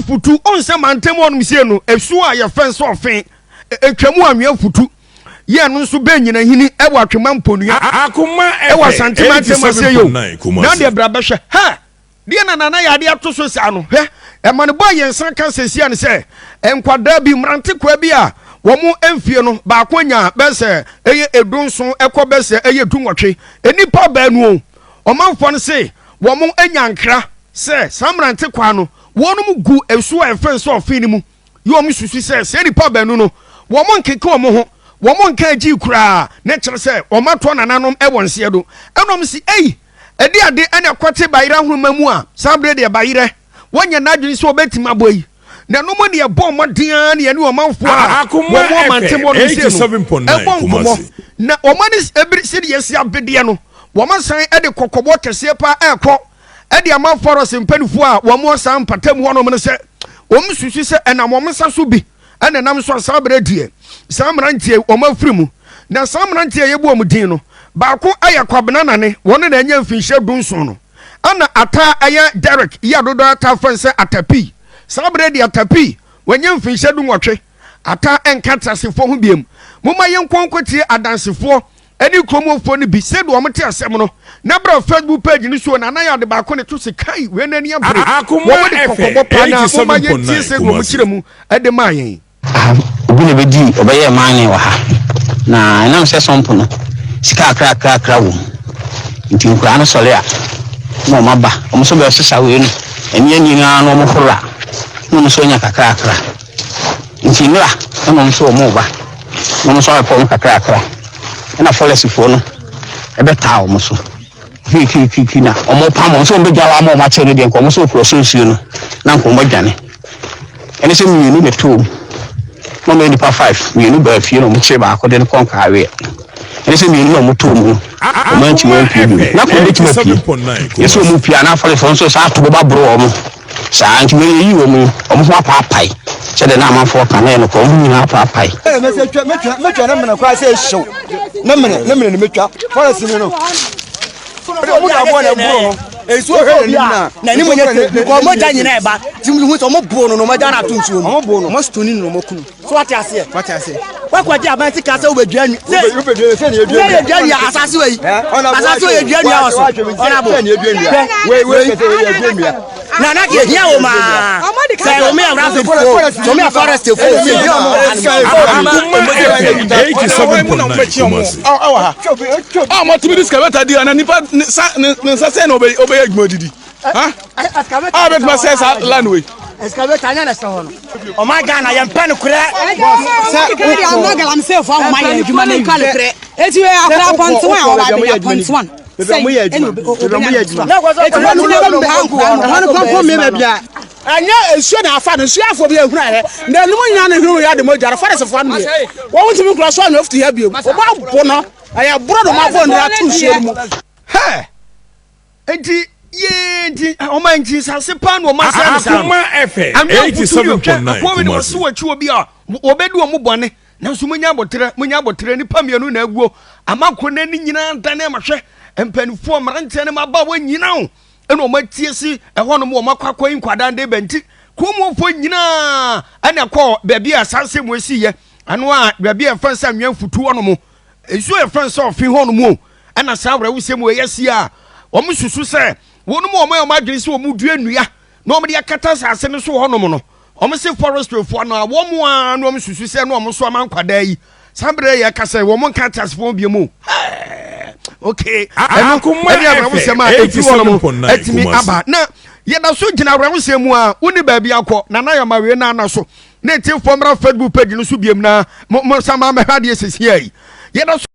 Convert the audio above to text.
Futu ɔnsɛ mantam hɔnom sie no esu a yɛfɛn sɛ ɔfe etwa mu anwea futu yɛ no nso bɛɛ nyinahini ɛwɔ Atwema Mponua Akoma ɛwɔ Asante mantam ase yi o. 87.9 Na Kumasi. deɛ bra bɛhwɛ ha deɛ na Nana yɛ adeɛ ato so saa no, hwɛ, ɛma no bɔ yɛn nsa ka sɛsia no sɛ nkwadaa bi, mmerante kwa bi a wɔn mfie no baako anya bɛsɛ ɛyɛ 17 ɛkɔ bɛsɛ ɛyɛ 18, nnipa baanu o. Ɔmanfoɔ no se wɔn anya nkra sɛ saa mmerante kwa no wɔn gu esu a ɛfɛn sɛ ɔfe no mu yi. Wɔn susu sɛ sɛ nnipa baanu no wɔn nkeka wɔn ho, wɔn nka agyi koraa ne kyerɛ sɛ wɔn atoɔ nananom ɛwɔ nseɛ do. Ɛna wɔn si ɛyi ɛde ade ɛna ɛkɔte bayerɛ ahoma mu a saa abere deɛ bayerɛ wɔnyɛ n'adwene sɛ wɔbɛtumi abɔ yi na ɛno mu deɛ bɔ mmɔden ara ne yɛne ɔmanfoɔ a Akoma wɔn ɔmantam hɔ no sie no 87.9 ɛbɔ nkɔmmɔ Kumasi. Na wɔn ani ebiri sɛdeɛ yɛsi abedeɛ no, wɔn asan ɛde kɔkɔbɔ kɛseɛ paa ɛrekɔ ɛde ama forest mpanimfoɔ a wɔn wɔ saa mpatam hɔnom no sɛ wɔn susu sɛ ɛnam wɔn nsa so bi ɛna ɛnam so a saa abere deɛ saa mmeranteɛ wɔn afiri mu. Na saa mmeranteɛ yɛbu wɔn din no, baako ayɛ Kwabena Nane, wɔn na ɛnyɛ mfinhyia 17 no, ɛna Ata ɛyɛ Derek yi adodoɔ ata fɛn sɛ Atapi. Saa abere deɛ Atapi wɔnyɛ mfinhyia 18. Ata ɛnka teasefoɔ ho biem. Momma yɛnkɔ nkɔtie adansefoɔ ɛne kuromofoɔ no bi sɛdeɛ wɔn te asɛm no na bra Facebook page no so na anan ade baako ne to se kai wei n'ani abere. Akoma wɔn de FM kɔkɔbɔ paa na momma yɛntie 87.9 sɛdeɛ wɔn Kumasi. kyerɛ mu ɛde maa yɛn. Aha obi na bɛdi ɔbɛyɛ mine wɔ ha na ɛnam sɛ sump no sika akrakrakra wɔ mu nti nkoraa no sɔre a na ɔma ba ɔmo nso bɛsesa wei no ɛne ani naa na ɔmo horo a na ɔmo nso anya kakrakra. Nti nnura ɛna ɔmo nso ɔmo ba na ɔmo nso abɛpɔ ɔmo kakrakra ɛna forestfoɔ no ɛbɛtaa ɔmo so kirikirikiri na ɔmo pam ɔmo sɛ ɔmo bɛgya hɔ ama ɔmo akyɛ no deɛ nka ɔmo nso kura so nsuo no na nka ɔmo adwane. Ɛne sɛ mmienu na ɛtoo mu na ɔmo yɛ nipa five, mmienu baa fie na ɔmo kyerɛ baako de no kɔ nkaaweɛ. Ɛne sɛ mmienu na ɔmo too mu no, ɔmo antumi ampie bio na kɔn bɛtumi apue yɛsɛ ɔmo pie a na afɔlefoɔ nso saa ato bɔba boro ɔmo saa. Nti wɔyɛ yi wɔn yi ɔmo ho apaapae sɛdeɛ na amanfoɔ ka na yɛ no kɔ ɔmo nyinaa apaapae. Ɛyɛ mɛsɛ twa mɛtwa mɛtwa ne mene koraa sɛ ehyew ne mene ne mene ne mɛtwa forest ni no ɔmo de aboɔ na ɛboro no. Nsuo tɔ bi a n'anim nyɛ fɛ because mogya nyinaa ɛba ti mu hu sɛ ɔmo bo no na ɔmo agya no ato nsuo mu. Ɔmo bo no. Ɔmo stone no na ɔmo kunu so wate aseɛ. Wate aseɛ. Wakɔgye aban sika sɛ wobɛdua nua sɛ wobɛdua sɛ ne yɛdua. Sɛ yɛdua nua asase wɔ yi, asase wɔ yɛdua nua wɔ so ɔnabo. Sɛ ne yɛdua nua wei wei kɛsɛ yɛdua nua. Na deɛ hia wɔ maa sɛ ɔmo yɛ rapid fo, sɛ ɔmo yɛ forest fo, sɛ hia ɔmo wɔ ha no. Akoma FM 87.9 Kumasi. Ɛwɔ ha a mɔtumi di excavator di ana nipa ne sa ne nsa sɛ na ɔbɛyɛ adwuma didi ha a bɛtuma sɛ saa land wei. Excavator nyɛ na ɛsɛ hɔ no, ɔman Ghana yɛn pɛ no korɛ. Sɛ wokɔ galamseyfoɔ ahoma yɛ adwuma no wie eti wei akora apɔntewan a wɔba abɛnya apɔntewan sɛ ɛna obɛnya no eti wɔn ti na bɛ mbɛ nkora no. Ɛhɔ no kɔnkɔn mi baabi a ɛnyɛ nsuo na afa no, nsuo afɔ bi ehunu ahɛ na enum nyinaa na ehunu yɛ ade mo dware forestfoɔ no deɛ wɔn ntumi nkura so anwea fiti ha bio, wɔn abo no ɛyɛ boro na wɔn abɔ no ato nsuo no mu. Hɛ nti yee nti ɔma nti nsase paa na ɔma sɛ ne saa no. Akoma FM Anwea futu ne otwa 87.9 akoa wei de wɔse Kumasi. wɔakyi wɔ bi a wɔbɛdi wɔn bɔne, nanso munya abotrɛ, munya abotrɛ. Nipa mmienu na aguo ama kuro no ani nyinaa dane ama. Hwɛ, mpanimfoɔ, mmeranteɛ ne mmabaawa nyinaa o ɛna wɔn atie si ɛhɔ nom wɔn akɔ yi nkwadaa de bɛ nti kuromufoɔ nyinaa ɛna ɛkɔ baabi a saa nsɛm esi yɛ ano a baabi a yɛfɛn sɛ anwea futu hɔ nom, nsuo yɛfɛn sɛ ɔfe hɔ nom o, ɛna saa awerɛwosɛm wɔ ɛyɛ si a wɔn susu sɛ wɔn mu wɔn a wɔn adwene sɛ wɔn dua nnua na wɔn de akata asase no so hɔ nom no, wɔn se forestryfoɔ no a wɔn a na wɔn susu sɛ na wɔn so ama nkwadaa yi saa berɛ yɛ kasa yi wɔn nka ateasefoɔ bi mu. Okay, ɛno Akoma ɛne awerɛwosɛm a ɛfiri hɔ nom 87.9 atumi Kumasi. aba na yɛda so gyina awerɛwosɛm mu a wone baabi akɔ na na yɛma wei no ana so ne tiefoɔ mmra Facebook page no so biam na mo sama mɛhwɛ adeɛ sɛsia yi yɛda so.